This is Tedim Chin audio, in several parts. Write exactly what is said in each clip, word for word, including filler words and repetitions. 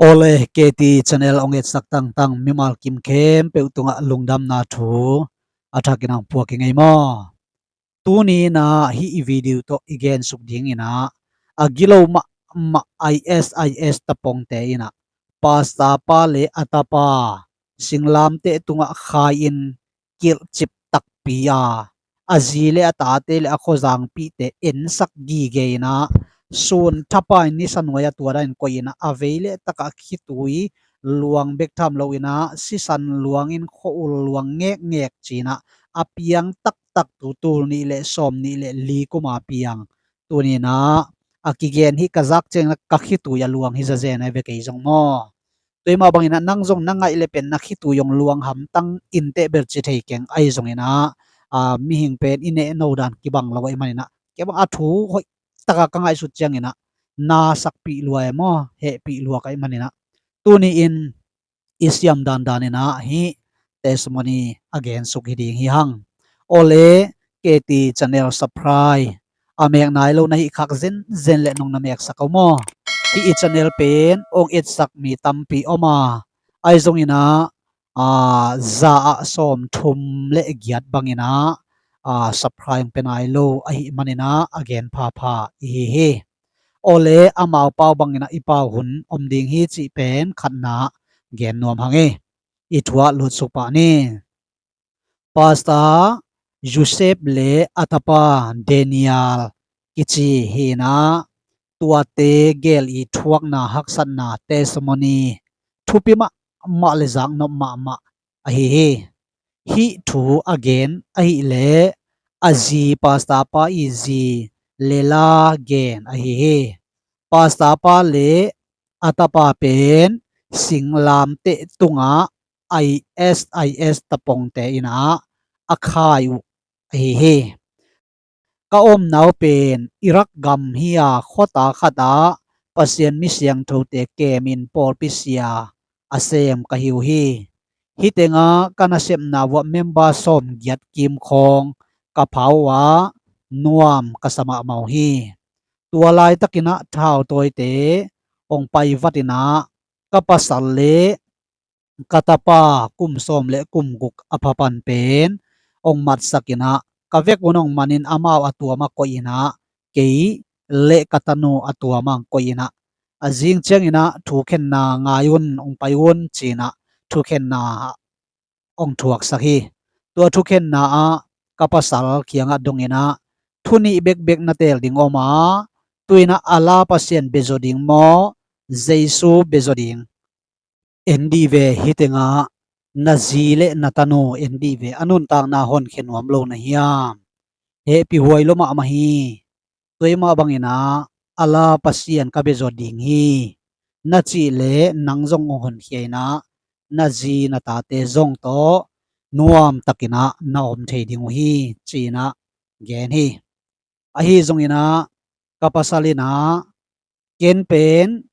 Awle, K T channel ong etsak tangtang mimal kim khempeuh tungah lungdamna thu a thakin ang puak i ngei maw? Tuni inah hih i video tawh i gensuk ding inah a gilo mahmah I S I S tapongte inah pastor pa le a tapa singlamteh tungah khai in kilhcip takpi a, a zi le a tate le a khuazangpihte ensak gige inah sun thapai nisa nuai a tua danin koih inah a vei le takah khitui luang bek tham lo inah sisan luangin khua-ul luang ngekngek cinah a piang taktak tu tul nih le sawm nih le li kuma piang. Tuni inah a kigen hih ka zak ciangin ka khitui a luang hi zazen a ve kei zong maw? Tua i mah bangin ah nang zong na ngaih le pen na khitui zong luang hamtang inteh bel ci thei keng ahi zongin ah, a, mihing pen i nehno dan kibang lo ahih manin ah kei bang a thu hoih taka ka ngaihsut ciangin ah na sakpih lua e maw, hehpih lua ka ahih manin ah tuni in i siam dandan inah hih testimony a gensuk hi ding hi hang. Awle, K T channel subscribe a mek nai lo na hih khak zenzen le nong na meksak aw maw? Hih i channel pen ong etsak mi tampi om a, ahi zongin ah, a, za ah sawmthum le giat bangin ah, a, subscribe ong pe nai lo ahih manin ah a gen phapha i hi hi. Awle, amau pau bangin ah i pau hun om ding hi cih pen khatna gen nuam hang e. I thu ah lutsuk pah ni. Pastor Joseph le a tapa Daniel kici hi inah tuate gel i thuakna haksatna testimony thupi mahmah le zaknop mahmah ahi hi. Hih thu a gen ahih leh a zi pastor pa i zi Lela gen ahi hi. Pastor pa le a tapa pen singlamteh tungah I S I S tapongte inah a khai uh ahi hi. Ka omna uh pen Iraq gam hi a, khuata khatah Pasian mi siangthote kemin pawlpi sia a sem ka hi uh hi. Hih tengah ka nasepna uah member sawmgiat kim khawng ka pha uh a, nuam ka sa mahmah uh hi. Tua laitakin ah thautawite ong paivat inah ka pasal le ka tapa kum sawm le kum guk a pha pan pen ong matsak inah ka vek un ong manin amau a tuam ah koih inah kei le ka tanu a tuam ah koih inah a zing ciangin ah thukhenna ngai un, ong pai un cinah thukhenna ong thuaksak hi. Tua thukhenna ah ka pasal kiangah dong inah thu nih bekbek na teel ding om a, tu inah a la Pasian bezaw ding maw, Jesu bezaw ding? En dih ve, hih tengah na zi le na tanu en dih ve, a nuntakna honkhia nuam lo na hiam? Hehpih huai lua mahmah hi. Tua i mah bangin ah a la Pasian ka bezaw ding hi na cih leh nang zong ong honkhia inah na zi na tate zong tawh nuamtakin ah na om thei ding uh hi cinah gen hi. Ahi zongin ah ka pasal inah ken pen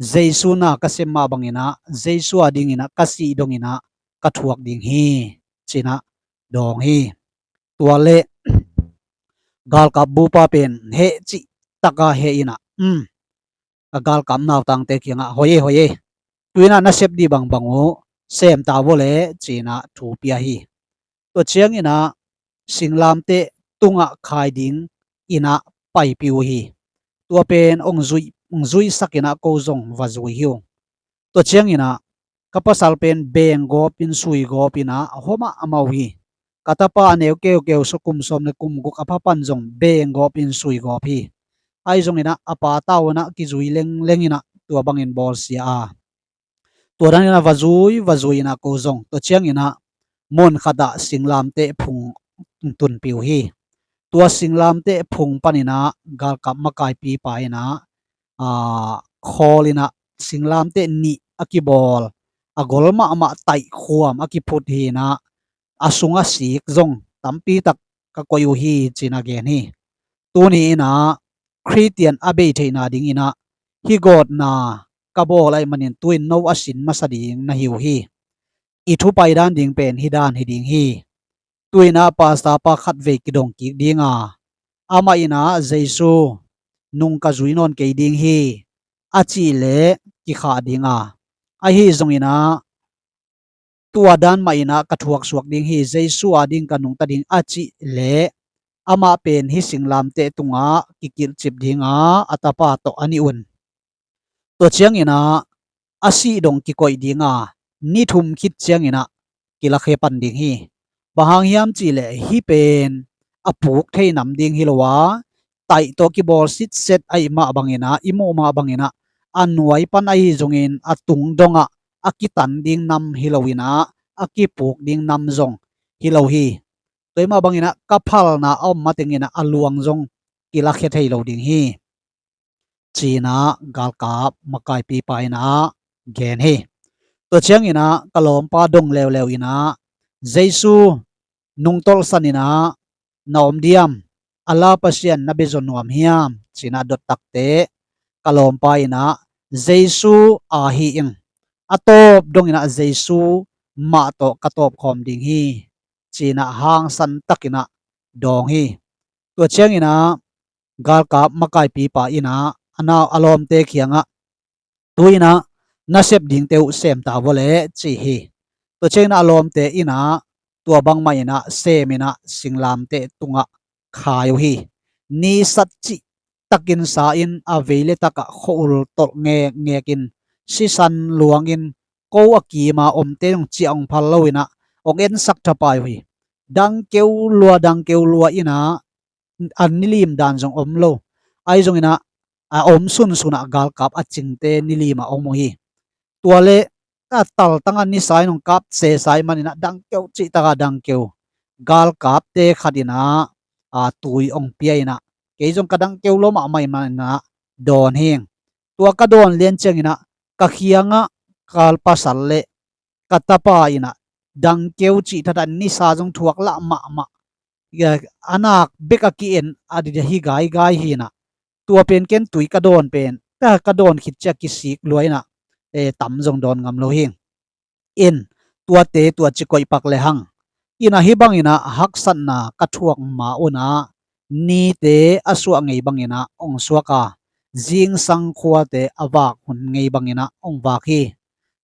Jesu na ka sem mah bangin ah Jesu a dingin ah ka sih dongin ah ka thuak ding hi cinah dawng hi. Tua le galkap bupa pen heh cih taka heh inah, um, ka galkap nautangte kiangah hoi e, hoi e, tu inah na sep dih bangbang uh sem ta vua le cinah thu pia hi. Tua ciangin ah singlamteh tungah khai ding inah paipih uh hi. Tua pen ong zui, ong zuisak inah ko zong va zui hi uh. Tua ciangin ah ka pasal pen beng gawp in sui gawp inah a hua mahmah uh hi. Ka tapa a neu keukeu sua kum sawm le kum guk a pha pan zong beng gawp in sui gawp hi. Ahi zongin ah a pa tau inah kizui lengleng inah tua bangin bawlsia a, tua dan inah va zui va zui inah ko zong tua ciangin ah mun khatah singlamteh phung tunpih uh hi. Tua singlamteh phung panin ah galkap makaipipa inah, aa, khawl inah singlamteh nih a kibawl a gol mahmah taihkhuam a kiphut hi inah a sung a sik zong tampi tak ka koih uh hi cinah gen hi. Tuni inah Khristian a bei theihna dingin ah hih gawtna ka bawl ahih manin tu in no a sin masa ding na hi uh hi. I thu paidan ding pen hih dan hi ding hi. Tu inah pastor pa khatvei kidong kik ding a, amah inah Jesu nung ka zui nawn kei ding hi a cih leh kikhah dinga, ahi zonginah tua dan mah inah ka thuaksuak ding hi, Jesu a ding ka nungta ding a cih leh amah pen hih singlamteh tungah kikilhcip dinga a tapa tawh a nih un. Tua cianginah a sih dong kikoih dinga ni thum khit cianginah kilakhia pan ding hi. Bang hang hiam cihleh hih pen a puk thei nam ding hi lo a, taih tawh kibawl sitset ahih mah banginah, i muh mah banginah a nuai pan ahi zongin a tung dongah a kitan ding nam hi loinah a kipuk ding nam zong hi lo hi. Tua ahih mah banginah ka phalna a om matenginah a luang zong kilakhia thei lo ding hi, cinah galkap makaipipa inah gen hi. Tua cianginah ka lawmpa dong leuleu inah, Jesu nungtolh saninah na om diam, a la Pasian na bia zaw nuam hiam, cinah dot takteh ka lawmpa inah Jesu a hi ing, a tawp donginah Jesu mah tawh ka tawpkhawm ding hi, cinah hangsan takinah dawng hi. Tua cianginah galkap makaipipa inah a nau a lawmte kiangah, tu inah na sep dingte uh sem ta vawleh, ci hi. Tua cianginah a lawmte inah tua bangmah inah seminah singlamteh tungah khai uh hi. Ni sat cih takin sa in a vei le takah khua-ul tolh ngekngekin sisan luangin ko a kima omte zong ciah hong phal loinah hong ensak thapai uh hi. Dangkeu lua, dangkeu lua inah a nilim dan zong om lo. Ahi zonginah a om sunsunah galkap a cingte nilimah om uh hi. Tua le a taltangah nisa in hong kap sesa ahih maninah dangkeu cih takah dangkeu. Galkapte khat inah a tui hong pia inah kei zong ka dangkeu lo mahmah ahih maninah dawn hing. Tua ka dawn lian cianginah ka khiangah ka pasal le ka tapa inah dangkeu cih thatah nisa zong thuak lah mahmah, a nak bek a ki-en a dida hi gaigai hinah. Tua pen ken tui ka dawn pen, ka dawn khit ciah kisik lua inah, e, tam zong dawn ngam lo hing. In, tuate tua ci koih pak lehang, inah hih banginah haksatna ka thuak ma unah nite a suah ngei banginah hong suak a, zingsang khuate a vak hun ngei banginah hong vak hi.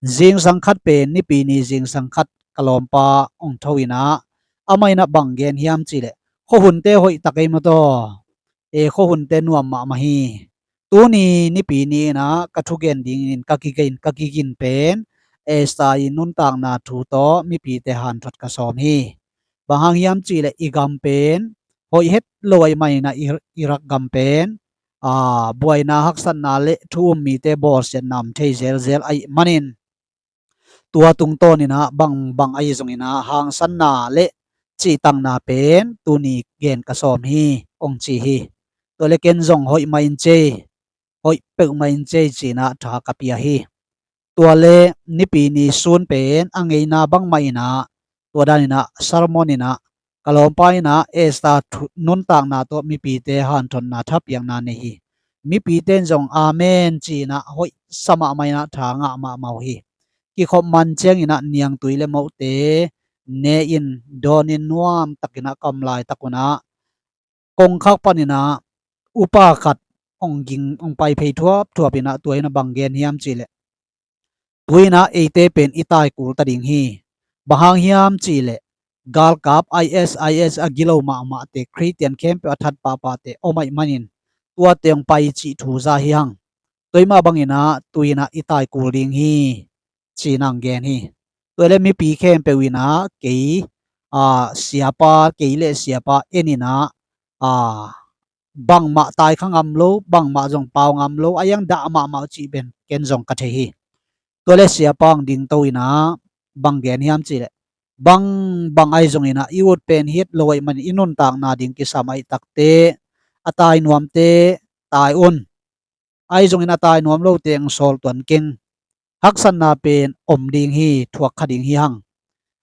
Zingsang khat pen, nipi ni zingsang khat ka lawmpa hong tho inah, amah inah bang gen hiam cihleh, khuahunte hoih tak ei maw taw, e, khuahunte nuam mahmah hi. Tuni nipi ni inah ka thugen dingin ka kigen, ka kigin pen, e, Esta i nuntakna thu tawh mipite hanthot ka sawm hi. Bang hang hiam cihleh i gam pen hoih het lo ahih maninah i, Iraq gam pen, a, buaina, haksatna le thu um mite bawlsiatna om thei zelzel ahih manin, tua tungtawninah bangbang ahi zonginah hangsanna le cihtakna pen tuni gen ka sawm hi, hong ci hi. Tua le ken zong hoih mah in cei, hoih peuhmah in cei cinah tha ka pia hi. Tua le nipi ni sun pen a ngeina bangmah inah, tua daninah sermon inah ka lawmpa inah Esta nuntakna tawh mipite hanthotna thapiakna nei hi. Mipite in zong amen cinah hoih sa mahmah inah tha ngah mahmah uh hi. Kikhop man cianginah niangtui le mohte ne-in dawnin nuam takinah ka om laitak unah kongkhak paninah upa khat hong ging, hong pai phei thuapthuap inah tua inah bang gen hiam cihleh, tu inah eite pen i tai kul ta ding hi. Bang hang hiam cihleh, galkap I S I S a gilo mahmahte, Khristian khempeuh a that pahpahte om ahih manin tuate hong pai cih thu za hi hang. Tua ahih mah banginah tu inah i tai kul ding hi, cinah hong gen hi. Tua le mipi khempeuh inah kei, a, siapa, kei le siapa en inah, a, bangmah taikha ngam lo, bangmah zong pau ngam lo, a iang dah mahmah uh cih pen ken zong ka thei hi. Tua le siapa hong dingto inah bang gen hiam cihleh, bangbang ahi zonginah i ut pen hi het lo ahih manin i nuntakna ding kisam ahih takteh a tai nuamte tai un. Ahi zongin a tai nuam lote hong sawl tuan keng. Haksatna pen om ding hi, thuak kha ding hi hang.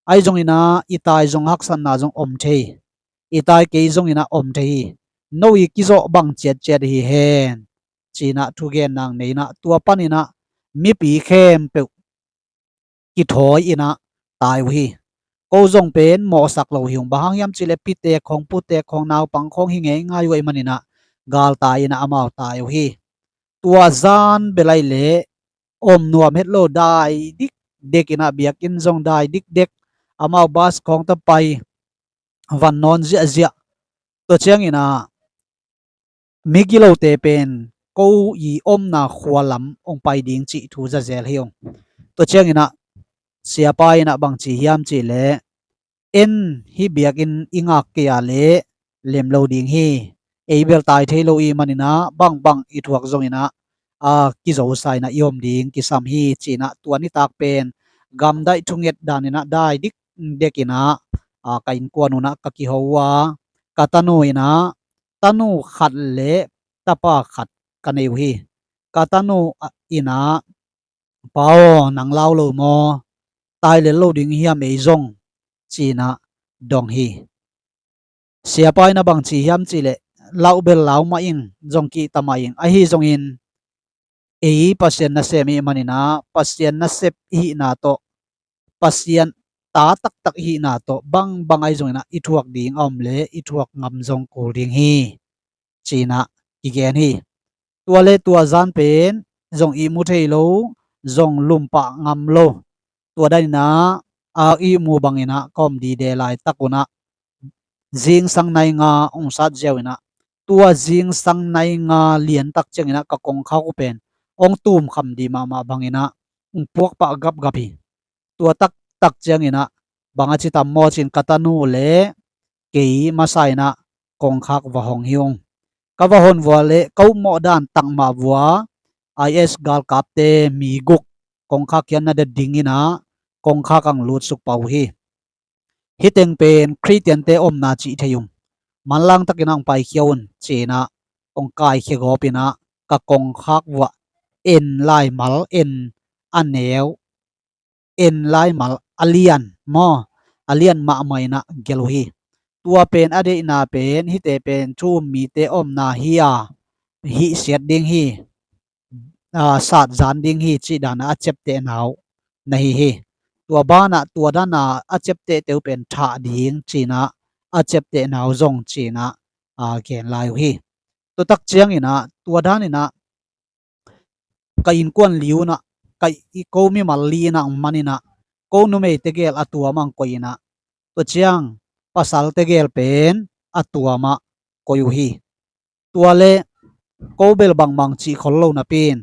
Ahi zongin ah i tai zong haksatna zong om thei, i tai kei zongin ah om thei hi. No i kizawh bang ciatciat hi hen, ci-in ah thugen nang nei-in ah tua panin ah mipi khempeuh kithawi-in ah tai uh hi. Ko zong pen mawhsak lo hi ung, bang hang hiam cih leh pitek khawng, putek khawng, naupang khawng hi ngeingai uh ahih manin ah galtai-in ah amau tai uh hi. Tua zan bel ahih leh om nuam het lo, dai dikdek in ah, biakinn zong dai dikdek, amau bus khawng tawh pai van nawn ziahziah. Tua ciangin ah migilote pen ko i omna khua lam hong pai ding cih thu za zel hi ung. Tua ciangin ah siapa in ah bang ci hiam cih leh, en, hih biakinn i ngak kei a leh lem lo ding hi. Ei bel tai thei lo i hih manin ah bangbang i thuak zongin ah, a, kizosa in ah i om ding kisam hi, ci-in ah tua nitak pen gamdaih thunget danin ah dai dikdek in ah, a, ka innkuan un ah ka kiho uh a, ka tanu in ah, tanu khat le tapa khat ka nei uh hi. Ka tanu, a, in ah, "Pa aw, nang lau lo maw? Tai lel lo ding hiam ei zong?" ci-in ah dong hi. Siapa in ah bang ci hiam cih leh, "Lau bel lau mah ing, zong kihta mah ing. Ahi zongin ei Pasian nasem i hih manin ah, Pasian nasep i hihna tawh, Pasian ta taktak i hihna tawh, bangbang ahi zongin ah i thuak ding a om leh i thuak ngam zong kul ding hi," ci-in ah kigen hi. Tua le tua zan pen zong ihmu thei lo, zong lumpah ngam lo. Tua danin ah, a, ihmu bangin ah ka om dide laitak un ah, zingsang nai nga hong sat ziau in ah, tua zingsang nai nga liantak ciangin ah ka kongkhak uh pen hong tumkham dih mahmah bangin ah hong puak pah gapgap hi. Tua taktak ciangin ah, "Bang a ci tam maw?" ci-in ka tanu le kei masa in ah kongkhak va hong hi ung. Ka va hon vua leh ka upmawh dan tak mah vua, I S galkapte mi guk kongkhak kiang na ding in ah, kongkhak ah hong lutsuk pah uh hi. "Hih teng pen Khristiante omna cih thei ung. Manlang takin ah hong paikhia un," ci-in ah hong kaikhia gawp in ah, ka kongkhak vuah en laimal, en a neu, en laimal a lian maw, a lian mahmah in ah gelh uh hi. Tua pen a deihna pen, hihte pen thu um mite omna hi a, hihsiat ding hi, a, satzan ding hi cih dan ah a ciaptehna uh na hi hi. Tua banah tua dan ah a ciaptehte uh pen thah ding ci-in ah a ciaptehna uh zong ci-in ah, a, gen lai uh hi. Tua tak ciangin ah, tua danin ah ka innkuan li un ah, ka i-, ko mimal li in ah hong man in ah, ko numei tegel a tuam ah hong koih in ah, tua ciang pasal tegel pen a tuam ah koih uh hi. Tua leh ko bel bangmah cih khol lo napi-in,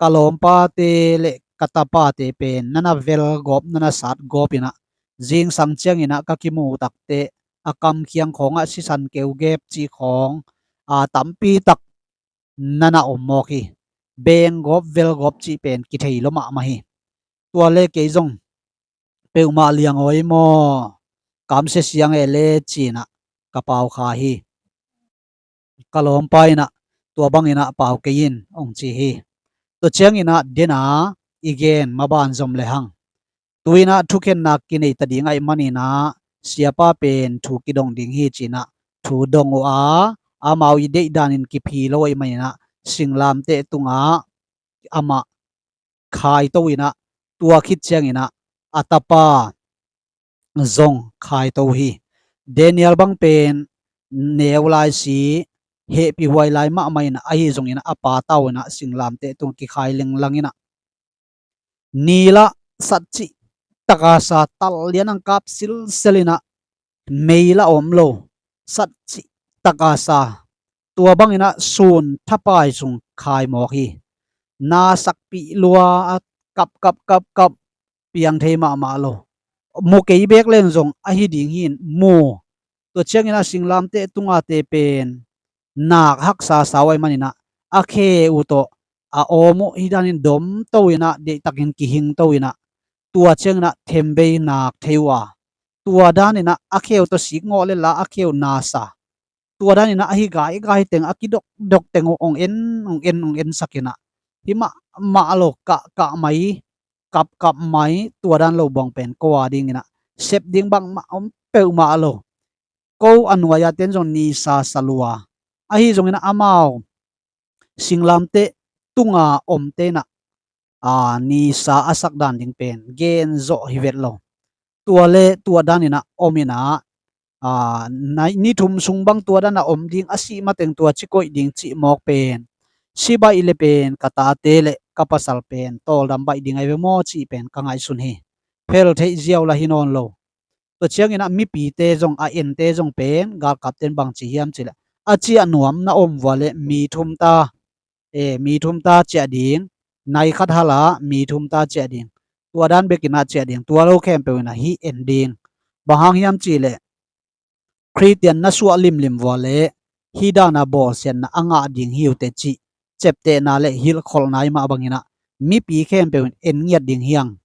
ka lawmpate le ka tapate pen na na velgawp, na na satgawp in ah, zingsang ciangin ah ka kimu takteh a kamkhiang khawngah sisan keugep cih khawng, a, tampi tak na na om mawk hi. Benggawp velgawp cih pen kithei lua mahmah hi. Tua le kei zong peuhmah liang awi maw, kamsia siang e le ci-in ah ka pau kha hi. Ka lawmpa in ah, "Tua bangin ah pau kei in," hong ci hi. Tua ciangin ah, "Den a, i gen maban zom lehang. Tu-in ah thukhenna kinei ta ding ahih manin ah, siapa pen thu kidong ding hi," ci-in ah thu dong uh a, amau i deih danin kiphi lo ahih manin ah, singlamteh tungah amah khaito in ah, tua khit ciangin ah a tapa zong khaito uh hi. Daniel bang pen neu lai si, hehpihhuai lai mahmah in ah, ahi zongin ah a pa tau in ah singlamteh tung kikhai lenglang in ah, ni lah sat cih taka sa, tal lian ang kap silsel in ah, mei lah om lo, sat cih taka sa, tua bangin ah sun thapai sung khai mawk hi. Na sakpih lua a, kap kap kap kap, piang thei mahmah lo. Mu kei beek leng zong ahi ding hi in mu. Tua ciangin ah singlamteh tungate pen nak haksa sa uh ahih manin ah, a khe uh tawh a awm uh hi danin domto in ah, deihtakin kihingto in ah, tua ciangin ah themvei nak thei uh a, tua danin ah a khe uh tawh sikngawh lel a, a khe uh na sa. Tua danin ah ahi gaigai teng, a kidokdok teng uh hong en, hong en, hong ensak in ah, hi mahmah lo, kah kah mai, kap kap mai, tua dan lo bang pen ko a dingin ah sep ding bangmah om peuhmah lo. Ko a nuai-a ten zong nisa sa lua. Ahi zongin ah amau singlamteh tunga omte in ah, a, nisa a sak dan ding pen gen zawh hi vet lo. Tua le tua danin ah om in ah, a, nai-, ni thum sung bang tua dan a om ding, a sih mateng tua ci koih ding cih mawk pen, si baih le pen ka tate le ka pasal pen tawldam baih ding ahi ve maw cih pen ka ngaihsun hi. Phel theih ziau lah hi nawn lo. Tua ciangin ah mipite zong, a ente zong pen galkapten bang ci hiam cih leh, a ciah nuam na om vua leh mi thum ta, e, mi thum ta ciah ding, nai khat hal a mi thum ta ciah ding, tua dan bekin ah ciah ding, tua lo khempeuh in ah hih en ding. Bang hang hiam cih leh Khristian na suah limlim vua leh hih dan a bawlsiatna a ngah ding hi uh teh cih ciaptehna leh hilhkholhna ih mah bangin ah mipi khempeuh in en ngiat ding hi hang.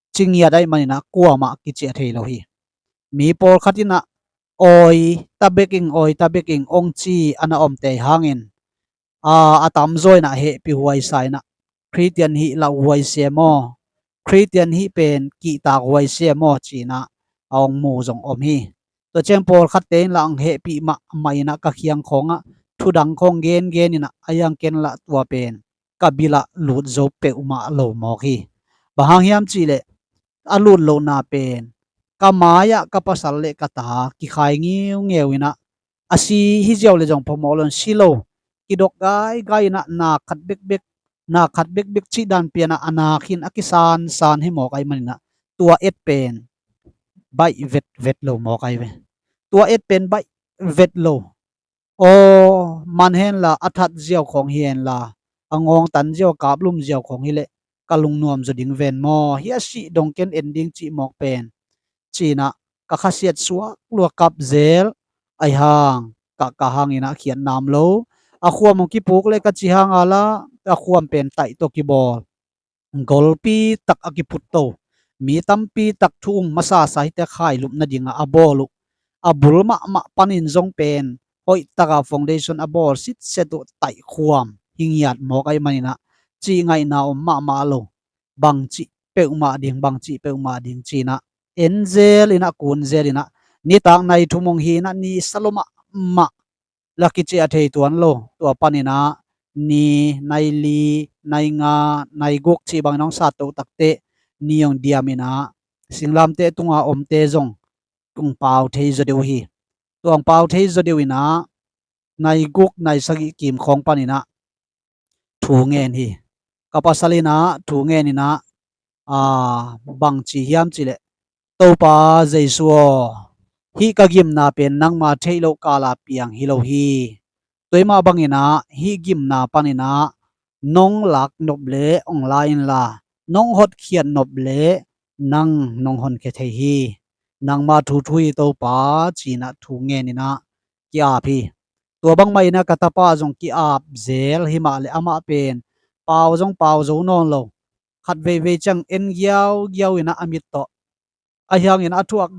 Ci ngiat ahih manin ah kuamah kiciah thei lo hi. Mi pawlkhat in ah awi ta bek ing, awi ta bek ing ong ci a na omte hangin, a, a tamzaw in ah hehpih huaisa in ah, Khristian hih lauhuai sia maw, Khristian hih pen kihtak huai sia maw ci-in ah a ong mu zong om hi. Tua ciang pawlkhatte in lah ong hehpih mahmah in ah ka kiang khawngah thudang khawng gengen in ah, a hiang ken lah tua pen ka bil ah lut zo peuhmah lo mawk hi. Bang hang hiam cih leh a lut lohna pen ka mai-ah ka pasal leh ka ta kikhai ngeungeu in ah, a si hi ziau leh zong phamawh lo in si lo, kidok gaigai in ah na khat bekbek, na khat bekbek cih dan pian ah a na khin a kisansan hi mawk ahih manin ah tua et pen baih vetvet lo mawk ahi ve. Tua et pen baih vet lo. Aw, man henla, a that ziau khawng hi henla, a ngawngtan ziau, kaplum ziau khawng hi leh ka lungnuam zaw ding ven maw, hih a sih dong ken en ding cih mawk pen, ci-in ah ka khasiat suak lua kap zel. Ahi hang ka, ka hangin ah khiat nam lo. A khuam hong kipuk leh ka ci hang a lah, a khuam pen taih tawh kibawl, golpi tak a kiput to, mi tampi tak thu um masasa hite khailupna dingah a bawl uh, a bul mahmah panin zong pen hoih taka foundation a bawl sitset uh taih khuam hi ngiat mawk ahih manin ah cih ngaihna om mahmah lo. Bangcih peuhmah ding, bangcih peuhmah ding ci-in ah en zel in ah, kun zel in ah, nitak nai thum hong hi in ah, ni sa lua mahmah lah kiciah thei tuan lo. Tua panin ah ni nai li, nai nga, nai guk cih bangin hong sat toh takteh ni hong diam in ah singlamteh tunga omte zong hong pau thei zaw deuh hi. Tua hong pau thei zaw deuh in ah nai guk, nai sagih kim khawng panin ah thu ngen hi. Ka pasal in ah thu ngen in ah, a, bang ci hiam cih leh, Topa Jesu aw, hih ka gimna pen nangma theih loh kala piang hi lo hi. Tua mah bangin ah hih gimna panin ah nong lak nop leh ong la inla, nong hotkhiat nop leh nang nong honkhia thei hi. Nangma thu thu hi Topa, ci-in ah thu ngen in ah ki-ap hi. Tua bangmah in ah ka tapa zong ki-ap zel hi mah leh amah pen pau zong pau zo nawn lo. Khat veivei ciang en giaugiau in ah a mit tawh, ahi hangin a thuak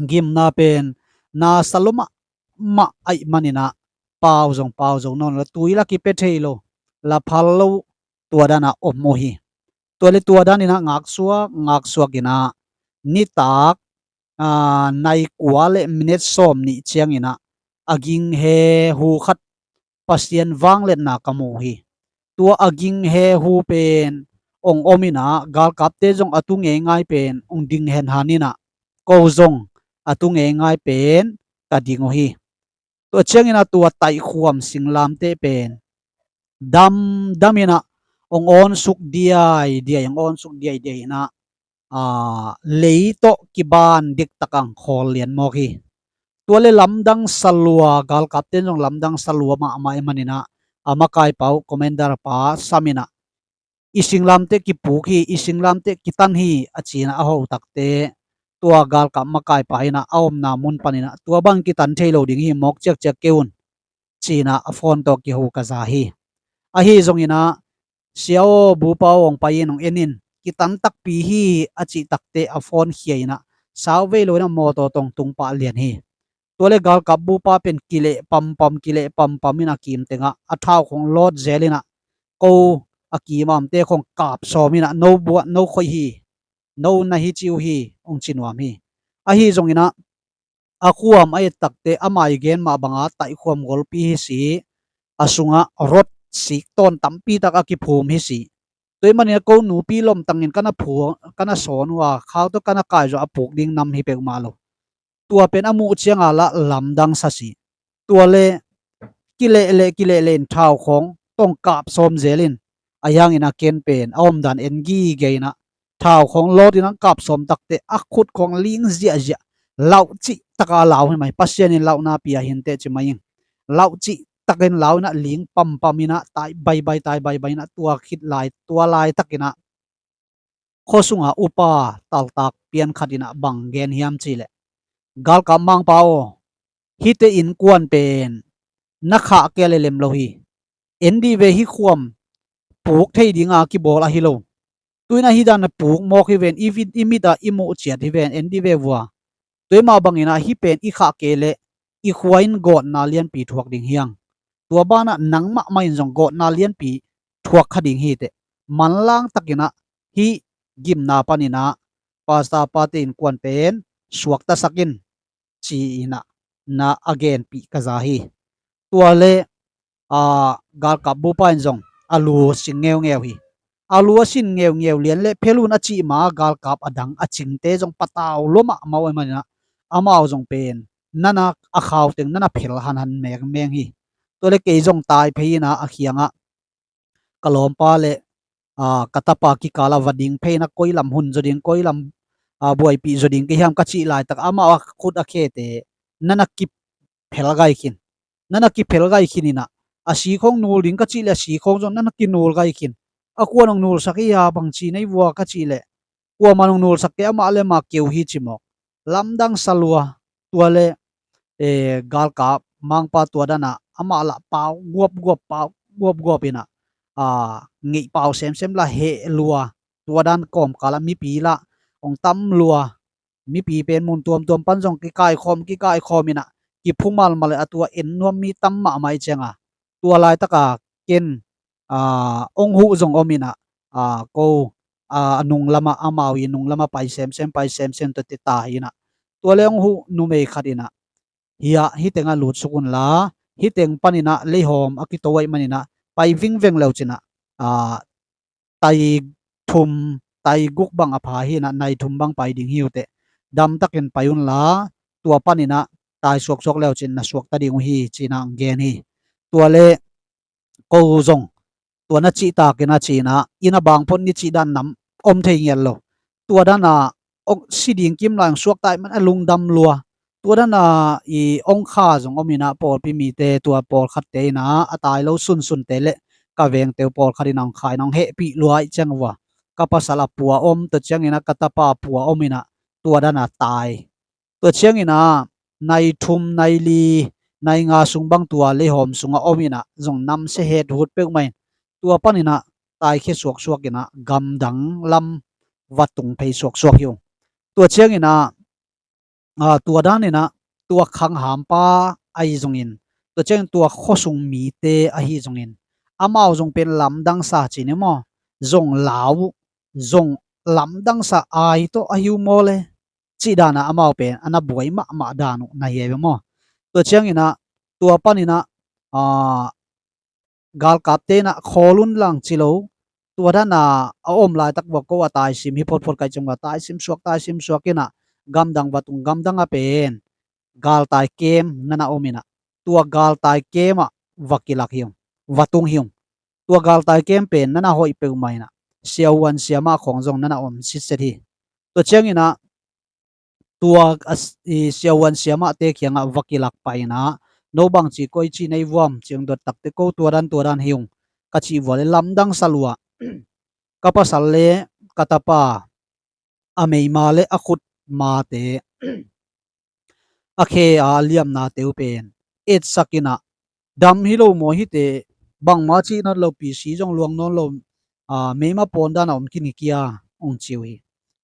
gimna pen na sa lua mahmah ahih manin ah pau zong pau zo nawn lo, tui lah kipia thei lo, lah phal lo, tua dan ah om uh hi. Tua leh tua dan in ah ngaksuak ngaksuak in ah nitak, a, nai kua leh minute sawmnih ciangin ah a ging he hu khat Pasian vangliatna ka mu hi. Tua a ging he hu pen ong om in ah galkapte zong a tu ngeingai pen ong ding henhan in ah ko zong a tu ngeingai pen ka ding uh hi. Tua ciangin ah tua taihkhuam singlamteh pen damdam in ah ong awnsuk diaidiai, ong awnsuk diaidiai in ah, a, lei tawh kiban diktak ang khawl lian mawk hi. Tua leh lamdang sa lua, galkapte in zong lamdang sa lua mahmah ahih manin ah a makaipa uh, commander pa sam in ah, i singlamteh kipuk hi, i singlamteh kitan hi, a ci-in ah a ho takteh tua galkap makaipa in ah a omna mun panin ah tua bang kitan thei lo ding hi, mawk ciakciak kei un, ci-in ah a phone tawh kiho ka za hi. Ahi zongin ah, Sia aw, bupa aw, hong pai in hong en in, kitan takpi hi, a cih takteh a phone khia in ah sau vei lo in ah mawtaw tawh tung pah lian hi. Tua leh galkap bupa pen kileh pampam, kileh pampam in a kim tengah a thau khawng lawt zel in ah ko a kim a omte khawng kap sawm in ah, no buat, no khoih hi, no na hi ci uh hi, ong ci nuam hi. Ahi zongin ah a khuam a et takteh a mai gen mah banga taihkhuam golpi hi si, a sungah rot sik tawn tampi tak a kiphum hi si. Tua ahih manin ah ko nupi lomtangin ka na phu, ka na sawn uh a, khau tawh ka na kai zawh a, puk ding nam hi peuhmah lo. Tua pen a muh ciang a lah lamdang sa si. Tua leh kileh leh, kileh leh in thau khawng tawh kap sawm zel in, Ahi hangin a ken pen a omdan en gige in ah, thau khawng lawt in ah kap sawm takteh a khut khawng ling ziahziah, lauh cih taka lau hi mai, Pasian in lauhna pia hi inteh ci mai ing. Lauh cih takin lau in ah ling pampam in ah tai baibai, tai baibai in ah tua khit lai, tua laitakin ah khua sungah upa taltak pian khat in ah bang gen hiam cih leh, "Galkap mangpa aw, hihte innkuan pen na khah kei leh lem lo hi. En dih ve, hih khuam puk thei dinga kibawl ahi lo. Tu in ah hih dan a puk mawk hi ven, i vit, i mit ah i muh ciat hi ven, en dih ve vua. Tua mah bangin ah hih pen i khah kei leh i khua in gawtna lianpi thuak ding hi hang. Tua banah nang mahmah in zong gawtna lianpi thuak kha ding hi teh. Manlang takin ah hih gimna panin ah pastor pate innkuan pen suaktasak in," ci-in ah na a genpih ka za hi. Tua leh, aa, galkap bupa in zong a lu a sin ngeungeu hi. A lu a sin ngeungeu lian leh phelun a cih ma galkap a dang a cingte zong patau lua mahmah uh ahih manin ah, amau zong pen nana a khau teng nana phel hanhan mengmeng hi. Tua leh kei zong tai phei in ah a kiangah ka lawmpa leh, aa, ka tapa kikal ah va ding phei in ah koi lam hun zaw ding, koi lam, aa, buaipih zaw ding ka hiam ka cih laitak amau a khut a khete nana kiphel gai khin. Nana kiphel gai khin in ah, a si khawng nul ding ka cih leh a si khawng zong nana kinul gai khin. "A kua'n hong nulsak hi a, bangci nei vua?" ka cih leh, "Kuaman hong nulsak kei, amah leh amah keu hi," ci mawk. Lamdang sa lua. Tua leh, eh, galkap mangpa tua dan ah amah lah pau guapguap, pau guapguap in ah, aa, ngeih pau semsem lah heh lua. Tua dan kawmkal ah mipi lah hong tam lua. Mipi pen mun tuamtuam pan zong kikaikhawm, kikaikhawm in ah kiphu malmal leh a tua en nuam mi tam mahmah ahih ciangin, tua laitaka ken, aa, hong huh zong om in ah, aa, ko, aa, a nung lamah, amau i nung lamah pai semsem, pai semsem tuate tai in ah, tua leh hong huh numei khat in ah, "Hih ah, hih tengah lutsuk unla, hih teng panin ah leihawm a kito ahih manin ah pai vingveng le uh," ci-in ah, aa, tai thum, tai guk bang a pha hi in ah, nai thum bang pai ding hi uh teh, damtakin pai unla, tua panin ah tai suaksuak le uh cin na suakta ding uh hi, ci-in ah hong gen hi. Tua leh ko zong tua na cihtakin ah ci-in ah, inn a bang phot ni cih dan nam om thei ngiat lo. Tua dan ah hong si ding kim lai hong suakta ahih man a lungdam lua. Tua dan ah i hong kha zong om in ah pawlpi mite, tua pawlkhatte in ah a tai lo sunsunte leh ka vengte uh pawlkhat in ah hong kha in ah hong hehpih lua ahih ciang vua, ka pasal a pua om, tua ciangin ah ka tapa a pua om in ah tua dan ah tai. Tua ciangin ah nai thum, nai li, nai nga sung bang tua leihawm sungah om in ah zong namsia hethut peuhmah in, tua panin ah taikhia suaksuak in ah gamdang lam va tung phei suaksuak hi ung. Tua ciangin ah, aa, tua dan in ah tua khanghampa ahi zongin, tua ciangin tua khuasung mite ahi zongin, amau zong pen lamdang sa ci ni maw, zong lau, zong lamdang sa ai tawh ahi uh maw leh, cih dan ah amau pen a na buai mahmah dan uh na hi ahi ve maw. Tua ciangin ah tua panin ah, aa, galkapte in ah khawl un lang ci lo. Tua dan ah a om laitak vua ko a taisim hi photphot ka hih ciang vua taisim suak, taisim suak in ah gamdang va tung, gamdang ah pen galtai kem nana om in ah, tua galtai kem ah va kilak hi ung, va tung hi ung. Tua galtai kem pen nana hoih peuhmah in ah, siavuan siamah khawng zong nana om sitset hi. Tua ciangin ah tua a s-, i siavuan siamahte kiangah va kilak pai in ah, "No bangci, koici nei vuam?" ci-in dot takteh, "Ko tua dan tua dan hi ung," ka cih vua leh lamdang sa lua. Ka pasal leh ka tapa a meima leh a khut mate, a khe a liamnate uh pen etsak in ah, "Dam hi lo maw hihte, bangmah cih nawn lo, pisi zong luang nawn lo, aa, meima pawn dan a om khin hi kia," hong ci uh hi.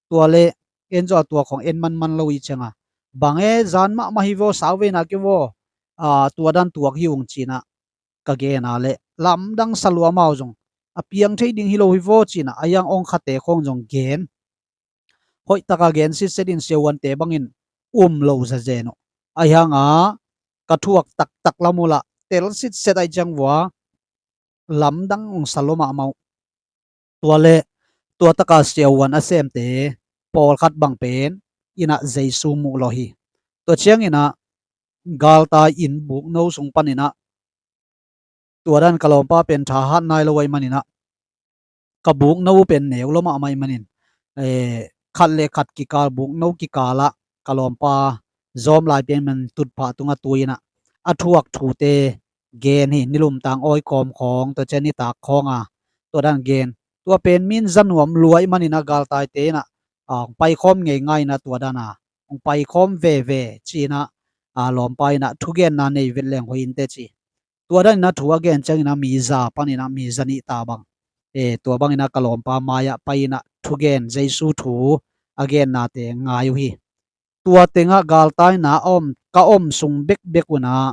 Tua leh en zaw a tua khawng en manman lo ahih ciangin, "Bang e, zan mahmah hi vaw, sau ve na kei vaw, aa, tua dan tuak hi ung," ci-in ah ka gen a leh lamdang sa lua, amau zong, "A piang thei ding hi lo hi vaw," ci-in ah a hiang hong khate khawng zong gen, hoih taka gen sitset in siavuante bangin um lo zazen uh. Ahi hangin ka thuak taktak lam uh lah tel sitset ahih ciang vua lamdang hong sa lua mahmah uh. Tua leh tua taka siavuan a semte pawlkhat bang pen inn ah Jesu muh lawh hi. Tua ciangin ah galtai inn bukno sung panin ah, tua dan ka lawmpa pen thahat nai lo ahih manin ah, ka bukno pen neu lo mahmah ih manin, eh, khat le khat kikal, bukno kikalah ka lawmpa zawm lai pian man tutphah tungah tu inah a thuak thute gen hi. Nilumtang awi kawm khawng, tua ciang nitak khawng a tua dan gen. Tua pen min za nuam lua ih maninah galtaite inah, ah, hong paikhawm ngeingai inah tua dan a hong paikhawm veve ci inah, ah, lawmpa inah thugenna nei vet leng hoih inteh ci. Tua dan inah thu a gen ciang inah mi za pan inah mi za nih ta bang, eh, tua bang inah ka lawmpa mai-ah pai inah thugen, Jesu thu a gennate ngai uh hi. Tua tengah galtaina a om, ka om sung bekbek unah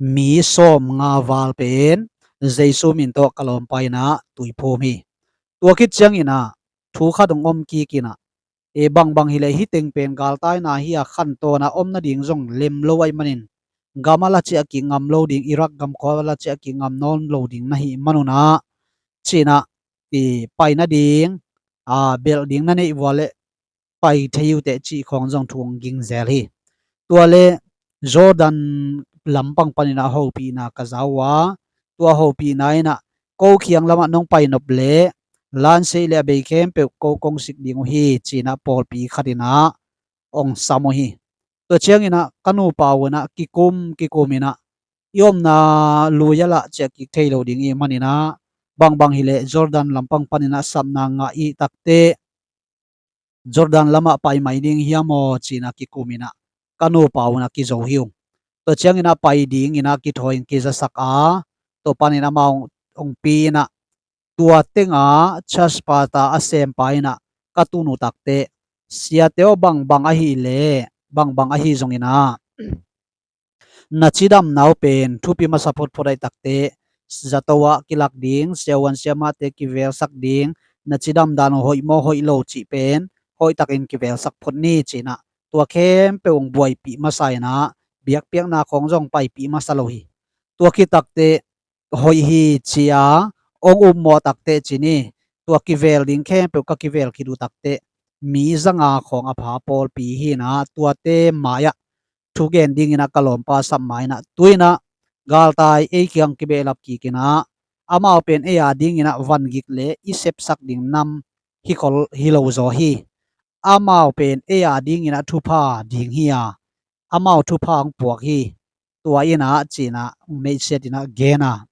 mi sawmnga val pen Jesu min tawh ka lawmpa inah tui phum hi. Tua khit ciang inah thu khat hong om kik inah, e, bangbang hileh hih teng pen galtaina hi a, khantawn a om nading zong lem lo ahih manin gam a la ciah kik ngam lo ding, Iraq gam khua a la ciah kik ngam nawn lo ding na hih man unah ci inah, i, pai nading, a, belh ding na neih vua leh pai thei uh teh cih khawng zong thu hong ging zel hi. Tua le Jordan lampang pan inah hopihna ka za uh a, tua hopihna inah ko khiang lamah nong pai nop leh lansiah le a bei khempeuh ko kong sik ding uh hi ci inah pawlpi khat inah hong sam uh hi. Tua ciang inah ka nupa uh inah kikum kikum inah i omna lui a lah ciah kik thei lo ding ih man inah, bangbang hileh Jordan lampang pan inah sapna ngah ih takteh Jordan lamah pai mai ding hiam aw ci inah kikum inah ka nupa uh inah kizo hi ung. Tua ciang inah pai ding inah kithawi in kizasak a, tua pan inah amah hong, hong pi inah, tua tengah church pastor a sempa inah ka tun uh takteh, siate aw, bangbang ahih leh, bangbang ahi zong inah na cidamna uh pen thupi masa photphot ahih takteh zato ah kilak ding, siavuan siamahte kivelsak ding, na cidam dan uh hoih maw hoih lo cih pen hoih takin kivelsak phot ni ci inah tua khempeuh hong buaipih masa inah, biakpiakna khawng zong paipih masa lo hi. Tua khit takteh hoih hi ci a hong upmawh takteh ci ni, tua kivel ding khempeuh ka kivel khit uh takteh mi zanga khawng a pha pawlpi hi inah, tuate mai-ah thugen ding inah ka lawmpa sap mai inah, tu inah galtai ei kiang kibehlap kik inah, amau pen ei a ding inah vangik le i sepsak ding nam hi khol hi lo zaw hi. Amau pen ei a ding inah thupha ding hi a, amau thupha hong puak hi. Tua inah ci inah hong neihsiat inah gen a,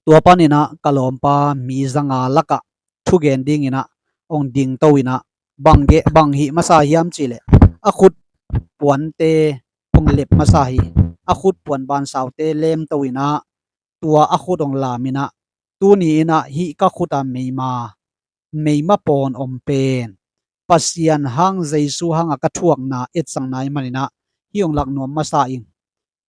tua pan inah ka lawmpa mi zanga lakah thugen ding inah hong dingto inah, bang geh, bang hih masa hiam cih leh a khut puante hong lep masa hi. A khut puan bansaute lemto inah tua a khut hong lam inah, tuni inah hih ka khut a meima, meima pawn om pen Pasian hang, Jesu hanga ka thuakna etsakna ih man inah hih hong lak nuam masa ing.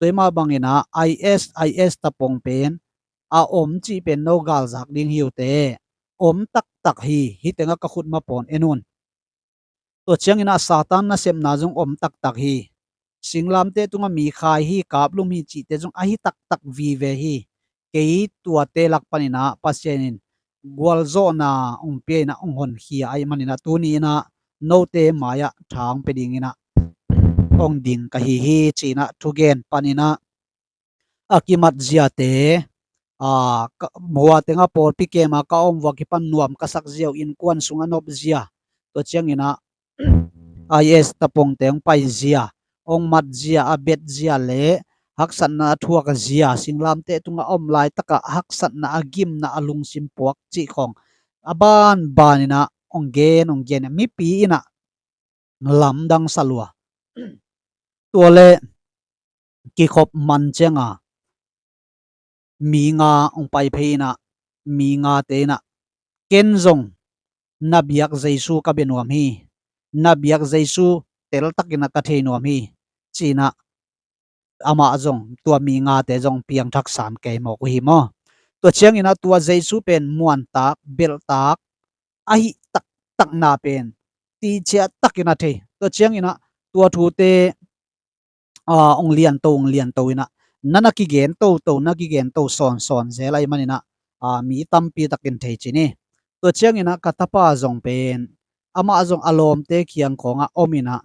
Tua ih mah bang inah I S, I S tapong pen a om cih pen no galzak ding hi uh teh, om taktak hi. Hih tengah ka khut ma pawn en un. Tua ciang inah Satan nasepna zong om taktak hi. Singlamteh tungah mi khai hi, kaplum hi cihte zong ahi taktak vive hi. Kei tuate lak pan inah Pasian in gualzawhna hong pia inah hong honkhia ahih man inah tuni inah note mai-ah tha hong pia ding inah hong ding ka hi hi ci inah thugen pan inah a kimat ziate, a, ka, hua tengah pawlpi kema ka om vua kipan nuam ka sak zia uh, innkuan sung a nop zia, tua ciang inah I S tapongte hong pai zia, hong mat zia, a bet zia le haksatna a thuak zia, singlamteh tungah a om laitakah haksatna, a gimna, a lungsim puak cih khawng a banban inah hong gen, hong gen, mipi inah lamdang sa lua. Tua le kikhop man cianga mi nga hong pai phei inah, mi ngate inah, ken zong na biak Jesu ka bia nuam hi. Na biak Jesu teltak inah ka thei nuam hi ci inah amah zong, tua mi ngate zong piangthak sam kei mawk uh hi maw. Tua ciang inah tua Jesu pen muantak, belhtak ahi taktakna pen tihciah tak inah thei. Tua ciang inah tua thute, a, hong lianto, hong lianto inah, na, na kigento to, na kigento sawnsawn zel ahih man inah, a, mi tampi takin thei ci ni. Tua ciang inah ka tapa zong pen, amah zong a lawmte kiang khawngah om inah,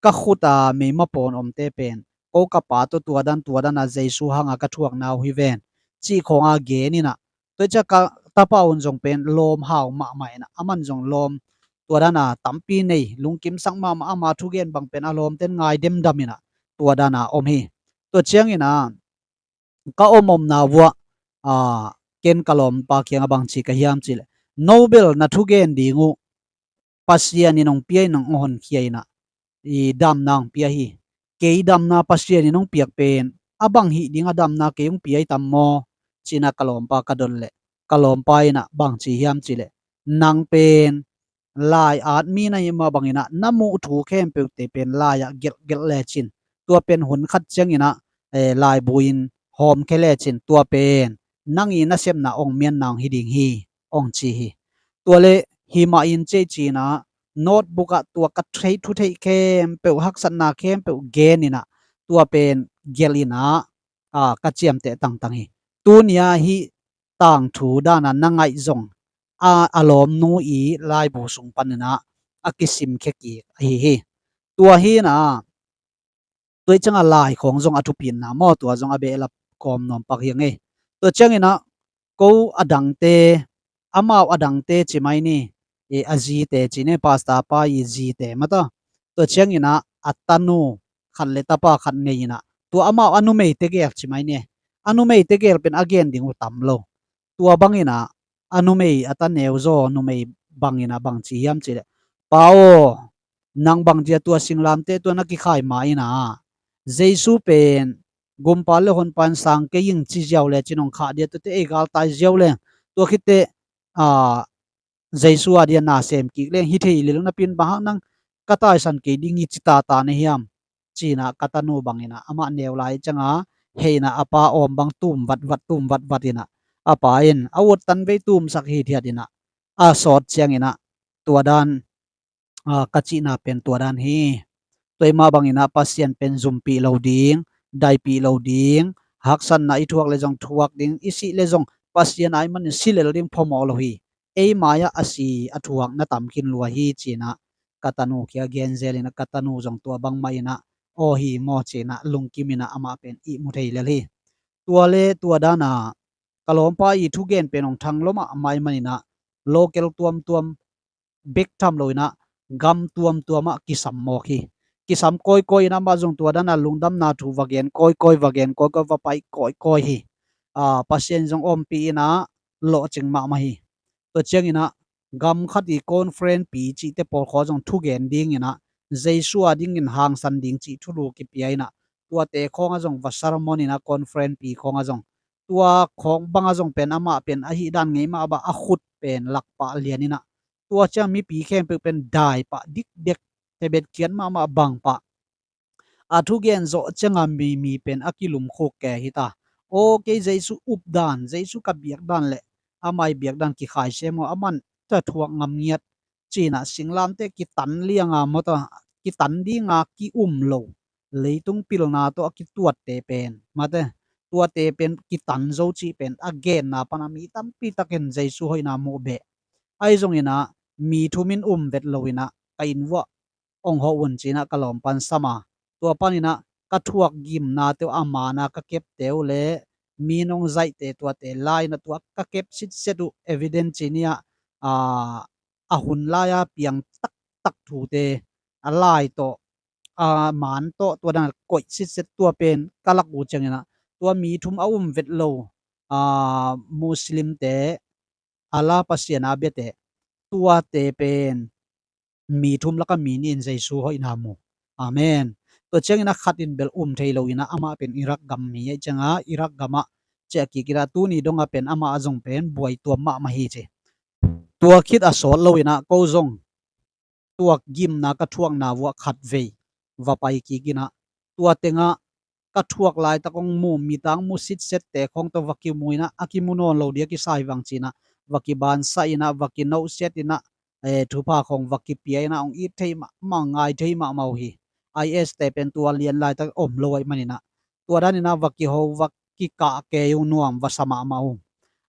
ka khut a meima pawn omte pen ko ka pa tawh tua dan, tua dan a Jesu hanga ka thuakna uh hi ven cih khawng a gen inah, tua ciang ka tapa un zong pen lawm hau mahmah inah, aman zong lawm tua dana tampi nei, lungkimsak mahmah, ama thugen bang pen a lawmten ngai demdam inah tua dana om hi. Tua ciangin ah ka om omna vuah, aa, ken ka lawmpa kiangah bang ci ka hiam cihleh, no bel na thugen ding uh Pasian in hong pia in hong honkhia inah, i damna hong pia hi. Kei damna Pasian in hong piak pen a bang hih ding a damna kei hong pia i tam maw? Cinah ka lawmpa ka dot leh, ka lawmpa inah bang ci hiam cihleh, nang pen lai-at mi na hih mah banginah na muh thu khempeuhte pen lai-ah gelhgelh lecin, tua pen hun khat cianginah, eh, laibu in hawmkhia lecin, tua pen nang i nasepna ong mianna ong hi ding hi, ong ci hi. Tua le himah in cei cinah notebook ah tua ka theih, thu theih khempeuh, haksatna khempeuh gen inah tua pen gelh inah, a, ka ciamteh tangtang hi. Tunia hih tangthu dana na ngaih zong a, a lawmnu i laibu sung paninah a kisimkhia kik ahi hi. Tua hinah tua i ciangah lai khawng zong a thupitna maw, tua zong a behlap kawm nuam pak hi ing ei. Tua cianginah ko a dangte, amau a dangte ci mai ni, i a zite ci ni, pastor pa i zite mata. Tua cianginah a tanu khat le tapa khat nei inah, tua amau a numei tegel ci mai ni, a numei tegel pen a gen ding uh tam lo. Tua banginah a numei a ta neuzaw numei banginah bang ci hiam cihleh, pa aw, nang bang dia tua singlamteh tua na kikhai ma inah Jesu pen gumpa le honpa in sang kei ing ci ziau lecin hong khah dia, tuate ei galtai ziau leng, tua khitteh, a, Jesu a dia na sem kik leng hi thei lel napi in, bang hang nang ka taisan kei ding hi ci tata na hiam? Cinah ka tanu banginah amah neu lai ciangah hei inah a pa awm bang tum vatvat, tum vatvat inah a pa in a ut tan vei tumsak hithiat inah a sawt cianginah tua dan, a, ka cihna pen tua dan hi. Tua i mah banginah Pasian pen zumpih lo ding, daipih lo ding, haksatna i thuak le zong thuak ding, i sih le zong Pasian a i manin si lel ding phamawh lo hi. Ei mai-ah a si a thuak na tam khin lua hi cinah ka tanu kia genzel inah ka tanu zong tua bangmah inah aw hi maw cinah lungkim inah amah pen ihmu thei lel hi. Tua le tua dana ka lawmpa i thugen pen hong thang lo mahmah i maninah local tuamtuam bek tham lo inah gam tuamtuamah kisam mawk hi. Kisam kawikawi inah amah zong tua dana lungdamna thu va gen kawikawi, va gen kawikawi, va pai kawikawi hi. A, Pasian zong ompih inah lawhcing mahmah hi. Tua cianginah gam khat i conference pi cihte pawlkhaw zong thugen dinginah Jesu a dingin hangsan ding cih thulu kipia inah tuate khawngah zong va sermon inah conference pi khawngah zong tua khawng bangah zong pen amah pen ahi dan ngei mah bah a khut pen lakpah lian inah tua ciang mipi khempeuh pen daipah dikdek, thebet kiat mahmah bangpah. A thugen zawh cianga mi, mi pen a kilumkhuk ke hita. Aw kei Jesu up dan, Jesu ka biak dan le amah i biak dan kikhai sem aw, aman tua thuak ngam ngiat cinah singlamteh kitan lianga mawta kitan dinga ki-um lo, leitung pilna tawh a kituatte pen mate, tuate pen kitan zo cih pen a genna pana mi tampi takin Jesu hoihna muh beh. Ahi zonginah mi thumin um vet lo inah ka inn vuah ong hawh un cinah ka lawmpan sama. Tua paninah ka thuak gimnate uh, a mana ka kepte uh le mi nong zaihte tuate lai inah tua ka kep sitset uh evidence ci ni-ah, a, a hun lai-a piang taktak thute a lai tawh, a, man tawh tua dana koih sitset tua pen ka lak uh cianginah tua mi thum a um vet lo, a, Muslimte, Allah Pasian a biate, tuate pen mi thum laka mi nih in Jesu hoihna mu. Amen. Tua ciangin a khat in bel um thei lo inah amah pen Iraq gam mi ahi cianga Iraq gamah ciah kik inah tuni dongah pen amah a zong pen buai tuam mahmah hi ci. Tua khit a sawt lo inah ko zong tuak gimna ka thuakna vuah khat vei va pai kik inah tua tengah ka thuak laitak hong mu, midang mu sitsette khawng tawh va kimu inah a kimu nawn lo dia kisai vang cinah va kibansah inah va kinohsiat inah, eh, thupha khawng va kipia inah hong it thei mahmah, ngai thei mahmah uh hi. I S te pen tua lian laitak om lo ahih maninah tua dan inah va kiho, va kikah kei uh nuam va sa mahmah uh.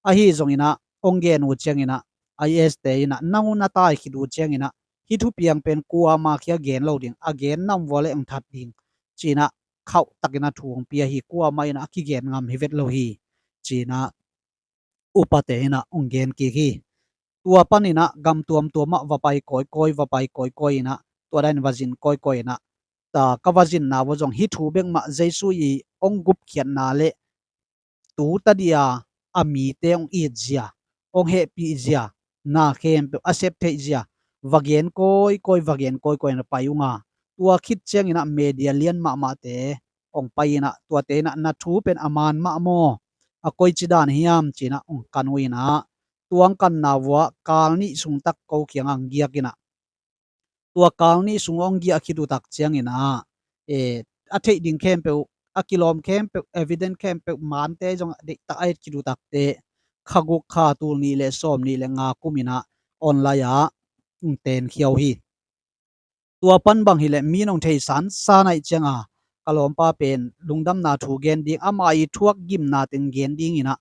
Ahi zonginah hong gen uh cianginah I S te inah nang uh na tai khit uh cianginah hih thupiang pen kuamah khia gen lo ding, a gen nam vua le hong that ding cinah khauh takin a thu hong pia hi. Kuamah inah a kigen ngam hi vet lo hi cinah upate in ah hong gen kik hi. Tua panin ah gam tuamtuam ah va pai kawikawi, va pai kawikawi in ah, tua dan va zin kawikawi in ah, ta ka va zinna uh zong hih thu bek mah, Jesu i hong gupkhiatna le tu ta dih a, a mite hong itzia, hong hehpihzia, na khempeuh a sep theihzia va gen kawikawi, va gen kawikawi in ah pai ung a, tua khit ciangin ah media lian mahmahte hong pai in ah, tuate in ah na thu pen a man mah maw, a koici dan hiam ci in ah hong kan uh in ah, tua hong kanna uh ah kal nih sung tak ko kiangah hong giak in ah, tua kal nih sung hong giah khit uh tak ciangin ah, eh, a theih ding khempeuh, a kilawm khempeuh, evidence khempeuh, mante zong deihtak a et khit uh takteh, kha guk, kha tul nih le sawm nih le nga kum in ah online ah hong tenkhia uh hi. Tua pan bang hileh mi in hong thei sansan ahih ciangin, ka lawmpa pen lungdamna thu gen ding, amah i thuak gimna teng gen ding in ah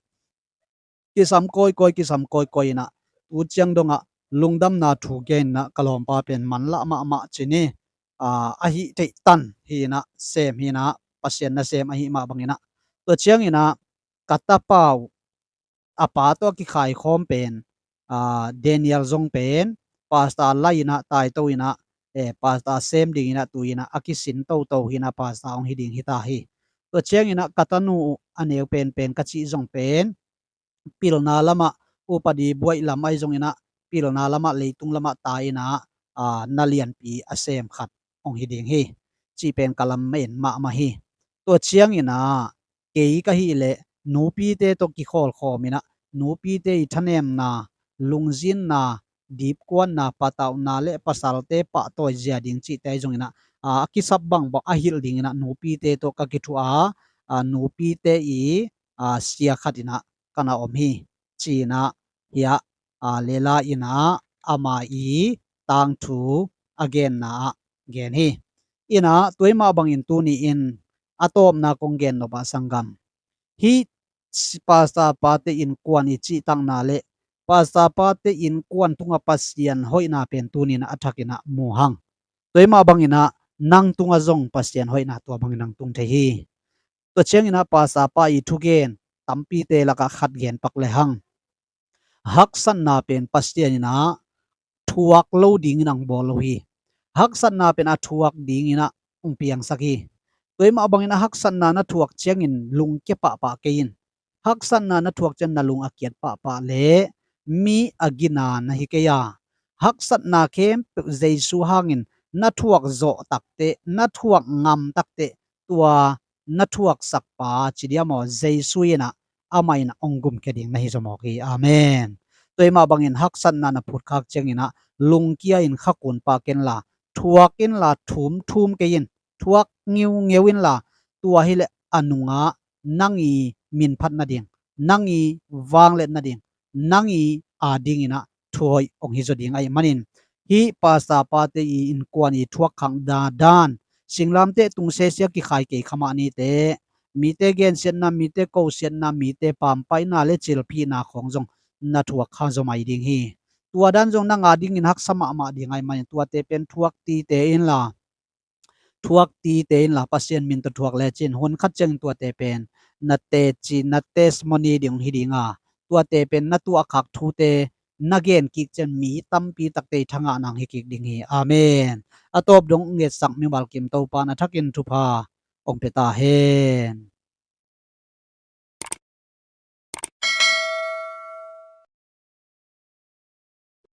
kisam kawikawi, kisam kawikawi in ah, tu ciang dongah lungdamna thu gen in ah ka lawmpa pen manlah mahmah ci ni. Aa, ahi theih tan hi in ah, sem hi in ah, Pasian nasem ahi mah bangin ah. Tua ciangin ah ka tapa uh, a pa tawh a kikhaikhawm pen, aa, Daniel zong pen pastor lai in ah, taito in ah, eh, pastor sem ding in ah, tu in ah a kisin toto hi in ah, pastor hong hi ding hi ta hi. Tua ciangin ah ka tanu uh a neu penpen ka cih zong pen pilna lamah, upadi buaih lam ahi zongin ah, pilna lamah, leitung lamah ta in ah, aa, na lianpi a sem khat hong hi ding hi, cih pen ka lamen mahmah hi. Tua ciangin ah kei ka hih leh nupite tawh kikhawlkhawm in ah, nupite i thanemna, lungzinna, dipkuatna, patauhna le pasalte pahtawizia ding cihte ahi zongin ah, aa, a kisap bangbang a hilh ding in ah nupite tawh ka kithuah a, aa, nupite i, aa, sia khat in ah ka na om hi, ci in ah, hiah, aa, Lela in ah ama i tangthu a genna ah gen hi. In ah tua mah bangin tuni in a tawpna kong gen nop ah, sanggam, hih si-, pastor pate innkuan i cihtakna le pastor pate innkuan tungah Pasian hoihna pen tuni in ah a thak in ah mu hang. Tua mah bangin ah nang tungah zong Pasian hoihna tua bangin hong tung thei hi. Tua ciangin ah pastor pa i thugen tampite lakah khat gen pak le hang. Haksatna pen Pasian in ah thuak lo dingin hong bawl lo hi. Haksatna pen a thuak dingin ah hong piangsak hi. Tua mah bangin ah haksatna na thuak ciangin lungkia pahpah kei in. Haksatna na thuak ciang na lung a kiat pahpah le mi a gina na hi kei a, haksatna khempeuh Jesu hangin na thuak zawh takteh, na thuak ngam takteh, tua na thuaksakpa, ci diam aw, Jesu in ah amah in ah hong gumkhia ding na hi zaw mawk hi. Amen. Tua mah bangin haksatna na phutkhak ciangin ah lungkia in khakun pah kenla, thuak inla, thumthum kei in, thuak ngeungeu inla, tua hileh a nungah nang i minphat nading, nang i vangliat nading, nang i adingin ah thuhoih hong hi zaw ding ahih manin, hih pastor pate i innkuan i thuak khakna dan, singlamteh tung sese a kikhai kei kha mah ni teh, mite gensiatna, mite kosiatna, mite pampaihna le cilphihna khawng zong na thuak kha zaw mai ding hi. Tua dan zong nang adingin haksa mahmah ding ahih manin tuate pen thuak tite inla, thuak tite inla, Pasian min tawh thuak lecin hun khat ciangin tuate pen na teci, na testimony ding hong hi ding a, tuate pen na tuahkhak thute na gen kik ciang mi tampi takte i thangahna hong hi kik ding hi. Amen. A tawp dong hong etsak mimal kim Topa in a thakin thupha hong pia ta hen.